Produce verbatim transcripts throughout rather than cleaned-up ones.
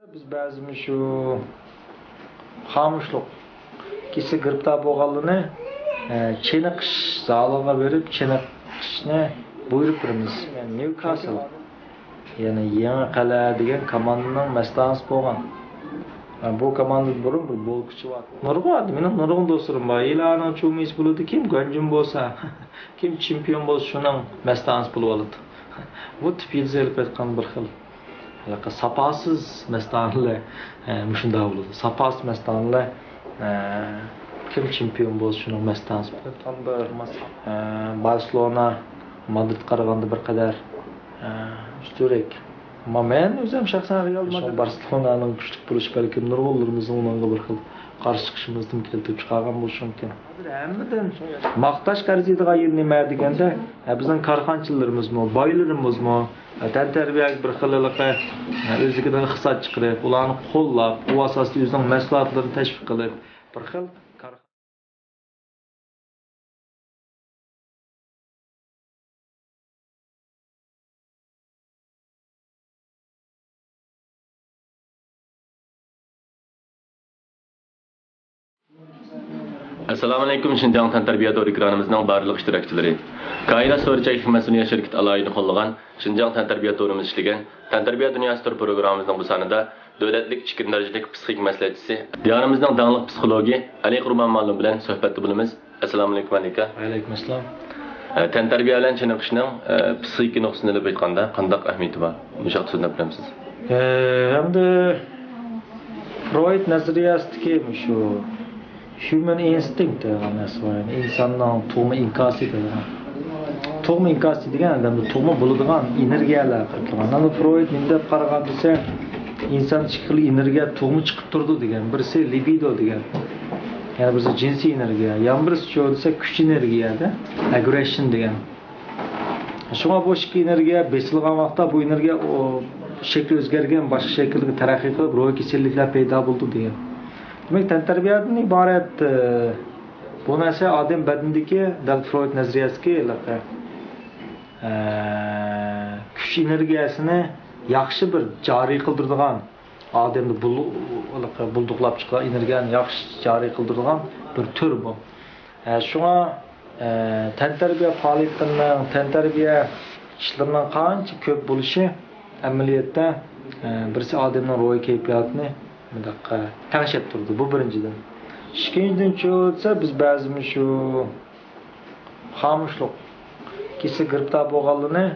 بىز بەزى مۇشۇ خامۇشلۇق كېسىلى گىرىپتار بولغانلارنى، ئە، چېنىقىش زالىغا بېرىپ، چېنىقىشنى بۇيرۇپ بېرىمىز. نيۇكاسل، يەنى يېڭى قەلئە دېگەن كوماندىنىڭ مەستانىسى بولغان. ئە، بۇ كوماندىدا بۇرۇن بىر بولكىچى بار. نۇرغۇن، مېنىڭ نۇرغۇن دوستلىرىم بار. ئىلانىڭ چۇمىسى بولىدۇ، كىم گۇەنجۈن بولسا، كىم چېمپىيون بولسا، شۇنىڭ مەستانىسى بولۇۋالىدۇ. بۇ تىپ يېزا ئېلىپ ئېيتقان بىر خىل ھېلىقى ساپاسىز مەستانىلەر، ئە، مۇشۇنداق بولىدۇ. ساپاسىز مەستانىلەر، ئە، كىم چېمپىيون بولسا، شۇنىڭ مەستانىسى بولىدۇ. ئە، بارسېلونا، مادرىدقا قارىغاندا بىر قەدەر، ئە، ئۈستۈنرەك. ئەمما مەن ئۆزۈم شەخسەن رېئال مادرىد، بارسېلونانىڭ كۈچلۈك بولۇشى بەلكىم نۇرغۇنلىرىمىزنىڭ ئۇنىڭغا بىر خىل قارشى چىقىشىمىزدىن كەلتۈرۈپ چىقارغان بولۇشى مۇمكىن. ھازىر ھەممىدىن ماختاشقا ئەرزىيدىغان يېرى نېمە دېگەندە، ھە، بىزنىڭ كارخانىچىلىرىمىزمۇ، بايلىرىمىزمۇ، ھە، تەنتەربىيەگە بىر خىل ھېلىقى، ھە، ئۆزلۈكىدىن ئىقتىساد چىقىرىپ، ئۇلارنى قوللاپ، ئۇ ئاساستا ئۆزىنىڭ مەھسۇلاتلىرىنى تەشۋىق قىلىپ، بىر خىل كار- ئەسسالامۇئەلەيكۇم، شىنجاڭ تەنتەربىيە تور ئېكرانىمىزنىڭ بارلىق ئىشتىراكچىلىرى. كائىنات سورى چەكلىك مەسئۇلىيەت شىركىتى ئالاھىدە قوللىغان شىنجاڭ تەنتەربىيە تورىمىز ئىشلىگەن تەنتەربىيە دۇنياسى تور پروگراممىمىزنىڭ بۇ سانىدا دۆلەتلىك ئىككىنچى دەرىجىلىك پسىخىك مەسلىھەتچىسى، دىيارىمىزنىڭ داڭلىق پسىخولوگى ئەلى قۇربان مۇئەللىم بىلەن سۆھبەتتە بولىمىز. ئەسسالامۇئەلەيكۇم، ئەلى ئاكا. ۋەئەلەيكۇم ئەسسالام. ئە، تەنتەربىيە بىلەن چېنىقىشنىڭ، ئە، پسىخىكا نۇقتىسىدىن ئېلىپ ئېيتقاندا قانداق ئەھمىيىتى بار؟ مۇشۇ ھەقتە سۆزلەپ بېرەمسىز؟ ئە، ئەمدى فرويد نەزەرىيەسىدىكى مۇشۇ human instinct دەيدىغان نەرسە بار، يەنى ئىنساننىڭ تۇغما ئىنكاسى دەيدىغان. تۇغما ئىنكاسى دېگەن ئادەمدە تۇغما بولىدىغان ئېنېرگىيەلەر قىلىدىغان. ئەمدى فرويد نېمە دەپ قارىغان دېسە، ئىنسان ئىككى خىل ئېنېرگىيە تۇغما چىقىپ تۇرىدۇ دېگەن. بىرسى لىبىدو دېگەن، يەنە بىرسى جىنسىي ئېنېرگىيە، يەنە بىرسى چۇ دېسە كۈچ ئېنېرگىيەدە، ئاگرېسسىيون دېگەن. شۇڭا بۇ ئىككى ئېنېرگىيە بېسىلغان ۋاقىتتا بۇ ئېنېرگىيە ئۇ شەكلى ئۆزگەرگەن، باشقا شەكىلگە تەرەققىي قىلىپ، روھىي كېسەللىكلەر پەيدا بولىدۇ دېگەن. دېمەك، تەنتەربىيەدىن ئىبارەت، ئە، بۇ نەرسە ئادەم بەدىنىدىكى، دەل فرويد نەزەرىيەسىدىكى، ھېلىقى، ئە، كۈچ ئېنېرگىيەسىنى ياخشى بىر جارى قىلدۇرىدىغان، ئادەمنى بۇل-، ھېلىقى بۇلدۇقلاپ چىقىدىغان ئېنېرگىيەنى ياخشى جارى قىلدۇرىدىغان بىر تۈر بۇ. ئە، شۇڭا، ئە، تەنتەربىيە پائالىيەتلىرىنىڭ، تەنتەربىيە ئىشلىرىنىڭ قانچە كۆپ بولۇشى ئەمەلىيەتتە، ئە، بىرسى ئادەمنىڭ روھىي كەيپىياتىنى مۇنداق، ئە، تەڭشەپ تۇرىدۇ. بۇ بىرىنچىدىن. ئىككىنچىدىن، چۇ دېسە، بىز بەزى مۇشۇ خامۇشلۇق كېسىلى گىرىپتار بولغانلىرىنى،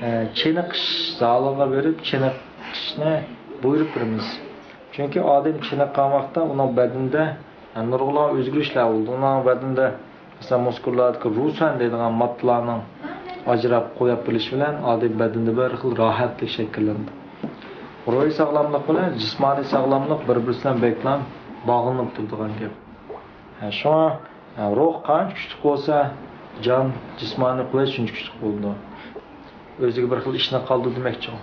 ئە، چېنىقىش زالىغا بېرىپ، چېنىقىشنى بۇيرۇپ بېرىمىز. چۈنكى ئادەم چېنىققان ۋاقىتتا ئۇنىڭ بەدىنىدە، ئە، نۇرغۇنلىغان ئۆزگىرىشلەر بولىدۇ. ئۇنىڭ بەدىنىدە، مەسىلەن، مۇسكۇللاردىكى روسەن دەيدىغان ماددىلارنىڭ ئاجراپ قويۇپ بېرىلىشى بىلەن ئادەم بەدىنىدە بىر خىل راھەتلىك شەكىللىنىدۇ. روھىي ساغلاملىق بىلەن جىسمانىي ساغلاملىق بىر-بىرسى بىلەن بەكلا باغلىنىپ تۇرىدىغان گەپ. ھە، شۇڭا، ھە، روھ قانچە كۈچلۈك بولسا، جان، جىسمانىي قۇۋۋەت شۇنچە كۈچلۈك بولىدۇ. ئۆزىگە بىر خىل ئىشنى قالدۇر دېمەكچىغۇ.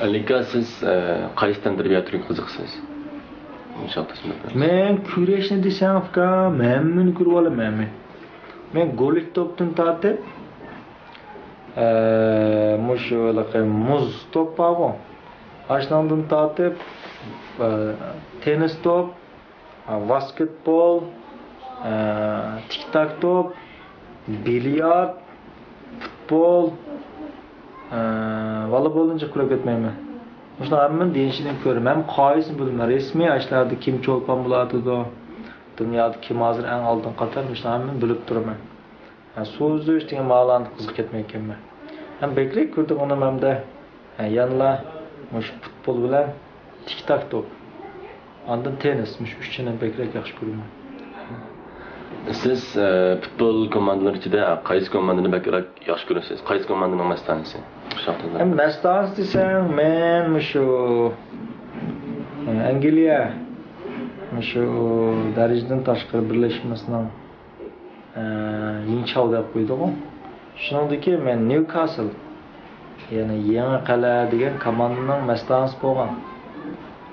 ئەلىكا، سىز، ئە، قايسى تەنتەربىيە تۈرىگە قىزىقىسىز؟ مۇشۇ ھەقتە سۆزلەپ بېرىڭىز. مەن كۈرەشنى دېسەڭ، ئۇكام، ھەممىنى كۆرۈۋالىمەن مەن. مەن گولىك توپتىن تارتىپ، ئە، مۇشۇ ھېلىقى مۇز توپ بارغۇ، ئاشۇنىڭدىن تارتىپ، ئە، تېننىس توپ، ۋاسكېتبول، ئە، تىك تاك توپ، بىليارت، پۇتبول، ئە، ۋالىبولدىن جىق كۆرۈپ كەتمەيمەن. مۇشۇلار ھەممىنى دېيىشىدىن كۆرىمەن. ھەم قايسىنى بىلىمەن. رەسمىي ئاشۇلاردا كىم چولپان بولاتىدۇ، دۇنيادا كىم ھازىر ئەڭ ئالدىن قاتار، مۇشۇلار ھەممىنى بىلىپ تۇرىمەن. ھە، سۇ ئۈزۈش دېگەن ماۋۇلارنى قىزىقىپ كەتمەيدىكەنمەن. ھەم بەكرەك كۆرىدىغىنىم ھەمدە، ھە، يەنىلا مۇشۇ پۇتبول بىلەن تىك تاك توپ. ئاندىن تېننىس، مۇشۇ ئۈچىنى بەكرەك ياخشى كۆرىمەن. سىز، ئە، پۇتبول كوماندىلىرى ئىچىدە قايسى كوماندىنى بەكرەك ياخشى كۆرىسىز؟ قايسى كوماندىنىڭ مەستانىسى؟ شۇ ھەقتە ئەمدى مەستانىسى دېسەڭ، مەن مۇشۇ، ئە، ئەنگلىيە، مۇشۇ دەرىجىدىن تاشقىرى بىرلەشمىسىنىڭ ئە، يىڭچاۋ دەپ قويدىغۇ. شۇنىڭدىكى مەن نيۇكاسل، يەنى يېڭى قەلئە دېگەن كوماندىنىڭ مەستانىسى بولغان.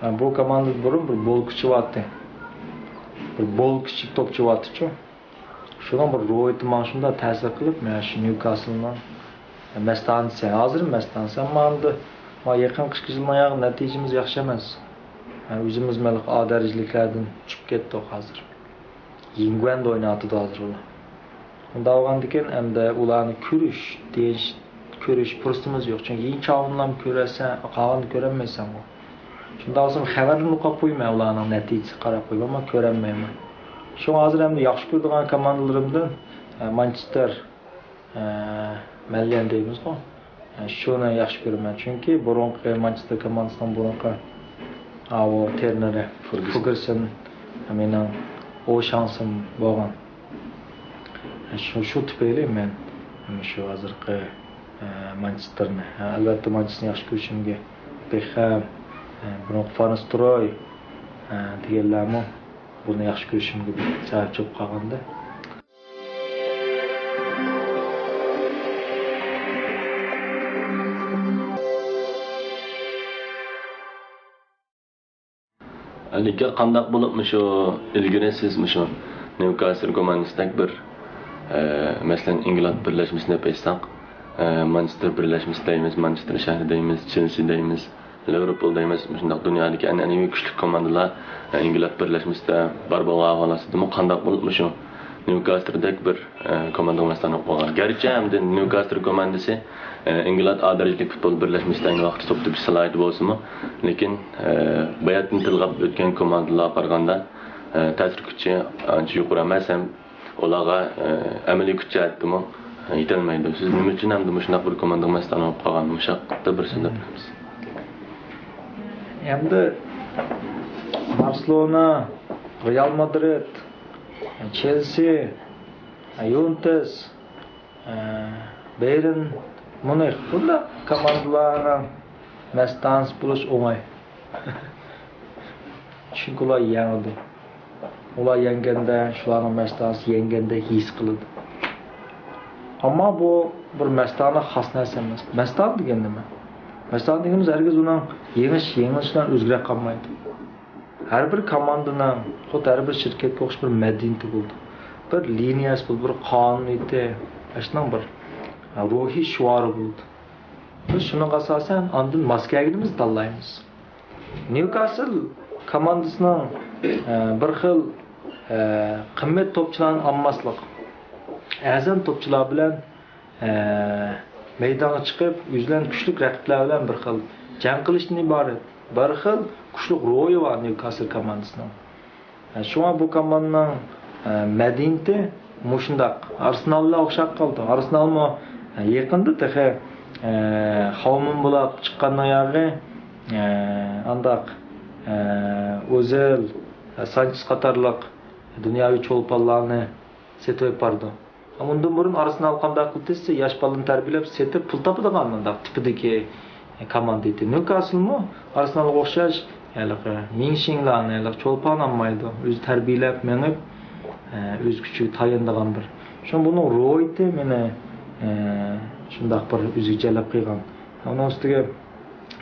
ئە، بۇ كوماندىدا بۇرۇن بىر بولكىچى بارتتى. بىر بولكىچى توپچى بارتىچۇ. شۇنىڭ بىر روھىيىتى ماڭا شۇنداق تەسىر قىلىپ، مەن شۇ نيۇكاسلنىڭ مەستانىسى، ھازىر مەستانىسى، ئەمما ئەمدى ما يېقىنقى ئىككى يىلنىڭ ياغى نەتىجىمىز ياخشى ئەمەس. مەن ئۆزىمىز مەلىق ئا دەرىجىلىكلەردىن چۈشۈپ كەتتۇق ھازىر. يىڭگۇەندا ئويناۋاتىدۇ ھازىر ئۇلار. ئۇنداق بولغاندىكىن ئەمدى ئۇلارنى كۆرۈش دېيىش، كۆرۈش پۇرسىتىمىز يوق. چۈنكى يىنچاۋۇنلام كۆرەسەن، قالغاننى كۆرەلمەيسەنغۇ. شۇنداق بولسام خەۋەرلىرىنى ئوقۇپ قويىمەن، ئۇلارنىڭ نەتىجىسى قاراپ قويۇپ، ئەمما كۆرەلمەيمەن. شۇڭا ھازىر ئەمدى ياخشى كۆرىدىغان كوماندىلىرىمدىن، ئە، مانچېستېر، ئە، مەنليەن دەيمىزغۇ. ئە، شۇنى ياخشى كۆرىمەن. چۈنكى بۇرۇنقى مانچېستېر كوماندىسىنىڭ بۇرۇنقى ئاۋۇ ترېنېرى فېرگسون. فېرگسون مېنىڭ ئوشاڭسىم بولغان. شۇ، شۇ تۈپەيلى مەن شۇ ھازىرقى، ئە، مانچېستېرنى، ئە، ئەلۋەتتە، مانچېستېرنى ياخشى كۆرۈشۈمگە بېخەم، ئە، بۇرۇنقى فان نىستېلروي، ئە، دېگەنلەرمۇ بۇنى ياخشى كۆرۈشۈمگە بىر سەۋەبچى بولۇپ قالغانىدى. لېكىن قانداق بولۇپ مۇشۇ ئىلگىرى سىز مۇشۇ نيۇكاسل كوماندىسىدەك بىر، ئە، مەسىلەن، ئىنگلىز بىرلەشمىسىنى دەپ ئېيتساق، ئە، مانچېستېر بىرلەشمىسى دەيمىز، مانچېستېر شەھىرى دەيمىز، چېلسى دەيمىز، لىۋېرپۇل دەيمىز، مۇشۇنداق دۇنيادىكى ئەنئەنىۋى كۈچلۈك كوماندىلار، ئە، ئىنگلىز بىرلەشمىسىدە بار بولغان ھالەتتىمۇ قانداق بولۇپ مۇشۇ نيۇكاسلدەك بىر ئە، كوماندىغا مەستانە بولۇپ قالغان. گەرچە ئەمدى نيۇكاسل كوماندىسى، ئە، ئىنگلىز ئا دەرىجىلىك پۇتبول بىرلەشمىسىدە ئەينى ۋاقىتتا توپ تېپىش سالاھىيىتى بولسىمۇ، لېكىن، ئە، باياتىن تىلغا ئۆتكەن كوماندىلارغا قارىغاندا، ئە، تەسىر كۈچى ئانچە يۇقىرى ئەمەس ھەم ئۇلارغا، ئە، ئەمەلىي كۈچ جەھەتتىمۇ يېتەلمەيدۇ. سىز نېمە ئۈچۈن ئەمدى مۇشۇنداق بىر كوماندىغا مەستانە بولۇپ قالغان؟ مۇشۇ ھەققىدە بىر سۆزلەپ بېرىمىز. ئەمدى بارسېلونا، رېئال مادرىد، چېلسى، يۇۋېنتۇس، ئە، بايېرن ميۇنخ بۇنداق كوماندىلارنىڭ مەستانىسى بولۇش ئوڭاي. چۈنكى ئۇلار يېڭىدۇ. ئۇلار يەڭگەندە، شۇلارنىڭ مەستانىسى يەڭگەندەك ھېس قىلىدۇ. ئەمما بۇ بىر مەستانە خاس نەرسە ئەمەس. مەستانە دېگەن نېمە؟ مەستانە دېگىنىمىز ھەرگىز ئۇنىڭ يېڭىش، يېڭىلىش بىلەن ئۆزگىرەپ قالمايدۇ. ھەر بىر كوماندىنىڭ، خۇددى ھەر بىر شىركەتكە ئوخشاش بىر مەدەنىيىتى بولىدۇ. بىر لىنىيەسى بولىدۇ، بىر قانۇنىيىتى، ئاشۇنىڭ بىر روھىي شوئارى بولىدۇ. بىز شۇنىڭغا ئاساسەن ئاندىن ماس كەلگىنىمىزنى تاللايمىز. نيۇكاسل كوماندىسىنىڭ، ئە، بىر خىل، ئە، قىممەت توپچىلارنى ئالماسلىق، ئەرزان توپچىلار بىلەن ئە، مەيدانغا چىقىپ، ئۆزلەرنىڭ كۈچلۈك رەقىبلەر بىلەن بىر خىل جەڭ قىلىشتىن ئىبارەت. بىر خىل كۈچلۈك روھى بار نيۇكاسل كوماندىسىنىڭ. ئە، شۇڭا بۇ كوماندىنىڭ، ئە، مەدەنىيىتى مۇشۇنداق. ئارسېنال بىلەن ئوخشاپ قالدى. ئارسېنالمۇ، ئە، يېقىندا تېخى، ئە، خاۋمىن بولاپ چىققاندىن ياغى، ئە، ئانداق، ئە، ئوزىل، ئە، سانچېز قاتارلىق دۇنياۋى چولپانلارنى سېتىۋېلىپ بارىدۇ. ئۇندىن بۇرۇن ئارسېنال قانداق قىلدى دېسە، ياش بالىنى تەربىيەلەپ سېتىپ پۇل تاپىدىغان مۇنداق تىپىدىكى كوماندا ئىدى. نيۇكاسلمۇ ئارسېنالغا ئوخشاش ھېلىقى مىڭشىڭلارنى، ھېلىقى چولپان ئالمايدۇ. ئۆزى تەربىيەلەپ مېڭىپ، ئۆز كۈچىگە تايىنىدىغان بىر. شۇڭا بۇنىڭ روھىيىتى مېنى شۇنداق بىر ئۆزىگە جەلپ قىلغان. ئۇنىڭ ئۈستىگە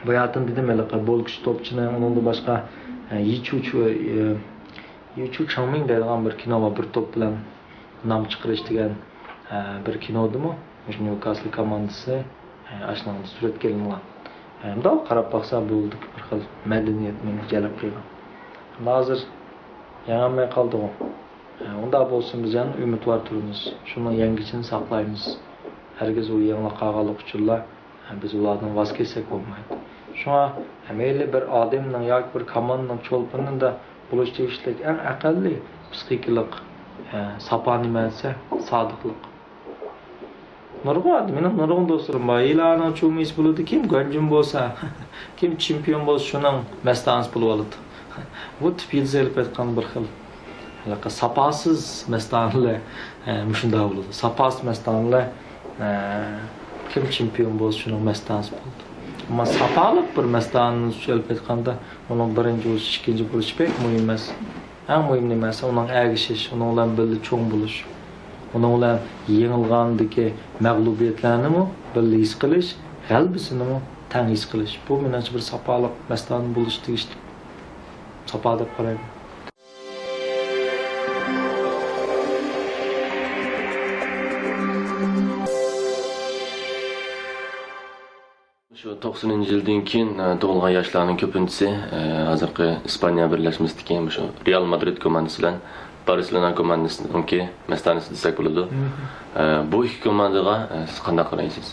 باياتىن دېدىم، ھېلىقى بولكىچى توپچىنى، ئۇنىڭدىن باشقا يىچۇچۇ، يىچۇ چاڭمىڭ دەيدىغان بىر كىنو بار، بىر توپ بىلەن نام چىقىرىش دېگەن، ئە، بىر كىنودىمۇ مۇشۇ نيۇكاسل كوماندىسى، ئە، ئاشۇنىڭدا سۈرەتكە ئېلىنغان. ئە، مۇنداق قاراپ باقسا بولىدۇ، بىر خىل مەدەنىيەت مېنى جەلپ قىلغان. ئەمما ھازىر يېڭەلمەي قالدىغۇ. ئە، ئۇنداق بولسۇن، بىز يەنە ئۈمىدۋار تۇرىمىز. شۇنىڭ يەڭگۈچىنى ساقلايمىز. ھەرگىز ئۇ يېڭىلىپ قالغانلىق ئۈچۈنلا بىز ئۇلاردىن ۋاز كەچسەك بولمايدۇ. شۇڭا مەيلى بىر ئادەمنىڭ ياكى بىر كوماندىنىڭ چولپىنىدا بولۇش تېگىشلىك ئەڭ ئەقەللىي پسىخىكىلىق، ئە، ساپا نېمە دېسە، سادىقلىق. نۇرغۇن ئادەم، مېنىڭ نۇرغۇن دوستلىرىم بار. ئىلانىڭ چۇمىسى بولىدۇ، كىم گۇەنجۇن بولسا، كىم چېمپىيون بولسا، شۇنىڭ مەستانىسى بولۇۋالىدۇ. بۇ تىپ يىلتىزى ئېلىپ ئېيتقان بىر خىل ھېلىقى ساپاسىز مەستانىلەر، ئە، مۇشۇنداق بولىدۇ. ساپاسىز مەستانىلەر، ئە، كىم چېمپىيون بولسا، شۇنىڭ مەستانىسى بولىدۇ. ئەمما ساپالىق بىر مەستانىنى ئېلىپ ئېيتقاندا، ئۇنىڭ بىرىنچى بولۇشى، ئىككىنچى بولۇشى بەك مۇھىم ئەمەس. ئەڭ مۇھىم نېمە دېسە، ئۇنىڭ ئەگىشىش، ئۇنىڭ بىلەن بىللە چوڭ بولۇش، ئۇنىڭ بىلەن يېڭىلغاندىكى مەغلۇبىيەتلەرنىمۇ بىللە ھېس قىلىش، غەلىبىسىنىمۇ تەڭ ھېس قىلىش. بۇ مېنىڭچە بىر ساپالىق مەستانە بولۇش تېگىشلىك ساپا دەپ قارايمەن. شۇ توقسىنىنچى يىلدىن كېيىن، ئە، تۇغۇلغان ياشلارنىڭ كۆپىنچىسى، ئە، ھازىرقى ئىسپانىيە بىرلەشمىسىدىكى مۇشۇ رېئال مادرىد كوماندىسى بىلەن بارسېلونا كوماندىسىنىڭكى مەستانىسى دېسەك بولىدۇ. ئە، بۇ ئىككى كوماندىغا، ئە، سىز قانداق قارايسىز؟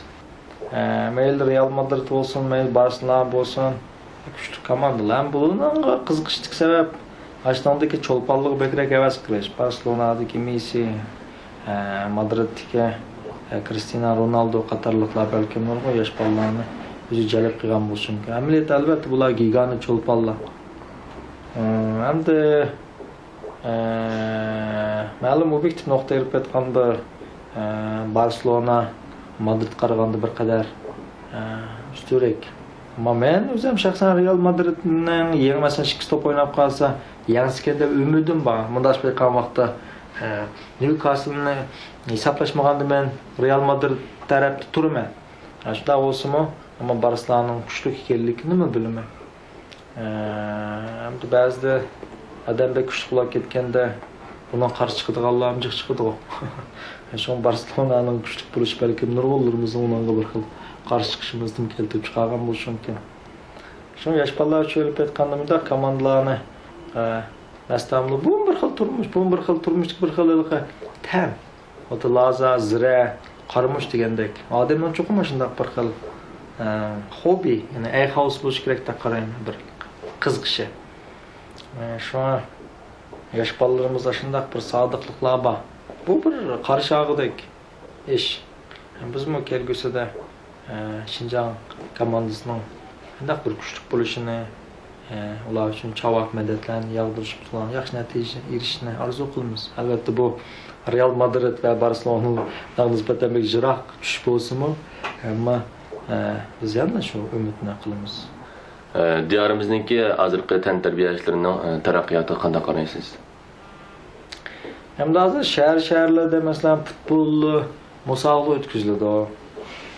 ئە، مەيلى رېئال مادرىد بولسۇن، مەيلى بارسېلونا بولسۇن، كۈچلۈك كوماندىلار. ھەم بۇنىڭغا قىزىقىشلىق سەۋەب، ئاشۇنىڭدىكى چولپانلىققا بەكرەك ھەۋەس قىلىش. بارسېلونادىكى مېسسى، ئە، مادرىدتىكى، ئە، كرىستىيانو رونالدو قاتارلىقلار بەلكىم نۇرغۇن ياش بالىلارنى ئۆزىگە جەلپ قىلغان بولۇشى مۇمكىن. ئەمەلىيەتتە، ئەلۋەتتە، بۇلار گىگانت چولپانلار. ئە، ئەمدى، ئە، مەلۇم ئوبيېكتىپ نۇقتا ئېلىپ ئېيتقاندا، ئە، بارسېلونا مادرىدقا قارىغاندا بىر قەدەر، ئە، ئۈستۈنرەك. ئەمما مەن ئۆزۈم شەخسەن رېئال مادرىدنىڭ يېڭى، مەسىلەن، ئىككى توپ ئويناپ قالسا، يەڭسىكەن دەپ ئۈمىدىم بار. مۇنداق ئېيتقان ۋاقىتتا، ئە، نيۇكاسلنى ھېسابلاشمىغاندا، مەن رېئال مادرىد تەرەپتە تۇرىمەن. ئە، شۇنداق بولسىمۇ، ئەمما بارسېلونانىڭ كۈچلۈك ئىكەنلىكىنىمۇ بىلىمەن. ئەمدى بەزىدە ئادەم بەك كۈچلۈك بولۇپ كەتكەندە، ئۇنىڭ قارشى چىقىدىغانلارمۇ جىق چىقىدىغۇ. شۇڭا بارسېلونانىڭ كۈچلۈك بولۇشى بەلكىم نۇرغۇنلىرىمىزنىڭ ئۇنىڭغا بىر خىل قارشى چىقىشىمىزنى كەلتۈرۈپ چىقارغان بولۇشى مۇمكىن. شۇڭا ياش بالىلار ئۈچۈن ئېلىپ ئېيتقاندا، مۇنداق كوماندىلارنى، ئە، مەستانىلەر، بۇمۇ بىر خىل تۇرمۇش، بۇمۇ بىر خىل تۇرمۇشتىكى بىر خىل ھېلىقى تەم. خۇددى لازا، زىرە، قارىمۇچ دېگەندەك. ئادەمنىڭ چوقۇم مۇشۇنداق بىر خىل، ئە، خوببى، يەنى ئەيھاۋسى بولۇشى كېرەك دەپ قارايمەن، بىر قىزىقىشى. ئە، شۇڭا ياش بالىلىرىمىزدا شۇنداق بىر سادىقلىقلار بار. بۇ بىر قارشى ئالغۇدەك ئىش. بىزمۇ كەلگۈسىدە، ئە، شىنجاڭ كوماندىسىنىڭ قانداق بىر كۈچلۈك بولۇشىنى، ئۇلار ئۈچۈن چاۋاك مەدەتلەرنى ياغدۇرۇشۇپ، ياخشى نەتىجە ئېرىشىشىنى ئارزۇ قىلىمىز. ئەلۋەتتە، بۇ رېئال مادرىد ۋە بارسېلوناغا نىسبەتەن بەك يىراق چۈش بولسىمۇ، ئەمما، ئە، بىز يەنە شۇ ئۈمىدنى قىلىمىز. ئە، دىيارىمىزنىڭكى ھازىرقى تەنتەربىيە ئىشلىرىنىڭ، ئە، تەرەققىياتىغا قانداق قارايسىز؟ ئەمدى ھازىر شەھەر، شەھەرلەردە، مەسىلەن، پۇتبول مۇسابىقە ئۆتكۈزۈلىدۇ،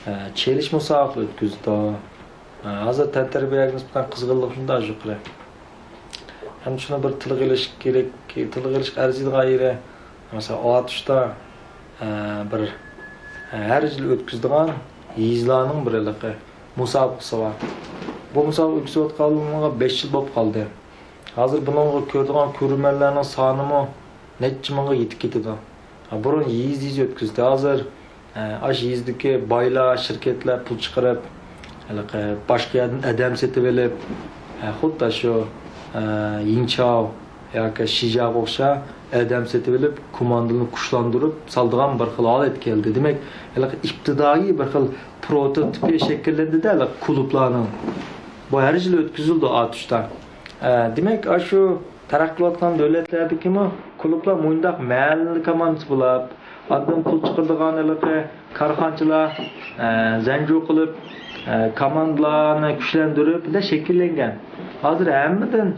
ئە، چېلىش مۇسابىقە ئۆتكۈزۈلىدۇ. ئە، ھازىر تەنتەربىيەگە نىسبەتەن قىزغىنلىق شۇنداق يۇقىرى. ھەم شۇنى بىر تىلغا ئېلىش كېرەك، تىلغا ئېلىشقا ئەرزىيدىغان يېرى، مەسىلەن، ئاتۇشتا، ئە، بىر، ئە، ھەر يىل ئۆتكۈزىدىغان يېزىلارنىڭ بىر ھېلىقى مۇسابىقىسى بار. بۇ مۇسابىقە ئۆتكۈزۈۋاتقانلىقىغا بەش يىل بولۇپ قالدى. ھازىر بۇنىڭغا كۆرىدىغان كۆرۈرمەنلەرنىڭ سانىمۇ نەچچە مىڭغا يېتىپ كېتىدۇ. ھە، بۇرۇن يېزا-يېزا ئۆتكۈزدى. ھازىر، ئە، ئاشۇ يېزىدىكى بايلار، شىركەتلەر پۇل چىقىرىپ، ھېلىقى باشقا يەردىن ئادەم سېتىۋېلىپ، ئە، خۇددى شۇ، ئە، يىڭچاۋ ياكى شىجاغا ئوخشاش ئادەم سېتىۋېلىپ، كوماندىنى كۈچلەندۈرۈپ سالىدىغان بىر خىل ھالەتكە كەلدى. دېمەك، ھېلىقى ئىپتىدائىي بىر خىل پروتوتىپى شەكىللەندى-دە، ھېلىقى كۇلۇبلارنىڭ. بۇ ھەر يىلى ئۆتكۈزۈلىدۇ ئاتۇشتا. ئە، دېمەك، ئاشۇ تەرەققىي قىلىۋاتقان دۆلەتلەردىكىمۇ كۇلۇبلار مۇنداق مەھەللە كوماندىسى بولۇپ، ئاندىن پۇل چىقىرىدىغان ھېلىقى كارخانىچىلار، ئە، زەنجۇ قىلىپ، ئە، كوماندىلارنى كۈچلەندۈرۈپ، بۇنداق شەكىللەنگەن. ھازىر ھەممىدىن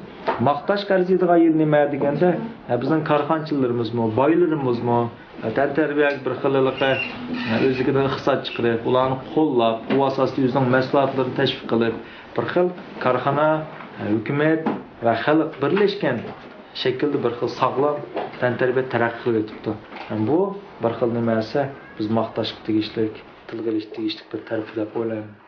ماختاشقا ئەرزىيدىغان يېرى نېمە دېگەندە، ئە، بىزنىڭ كارخانىچىلىرىمىزمۇ، بايلىرىمىزمۇ، تەنتەربىيەگە بىر خىل ھېلىقى، ئۆزلۈكىدىن ئىقتىساد چىقىرىپ، ئۇلارنى قوللاپ، ئۇ ئاساستا ئۆزىنىڭ مەھسۇلاتلىرىنى تەشۋىق قىلىپ، بىر خىل كارخانا، ھۆكۈمەت ۋە خەلق بىرلەشكەن شەكىلدە بىر خىل ساغلام تەنتەربىيە تەرەققىي قىلىۋېتىپتۇ. بۇ بىر خىل نېمە دېسە، بىز ماختاشقا تېگىشلىك، تىلغا ئېلىشقا تېگىشلىك بىر تەرىپى دەپ ئويلايمەن.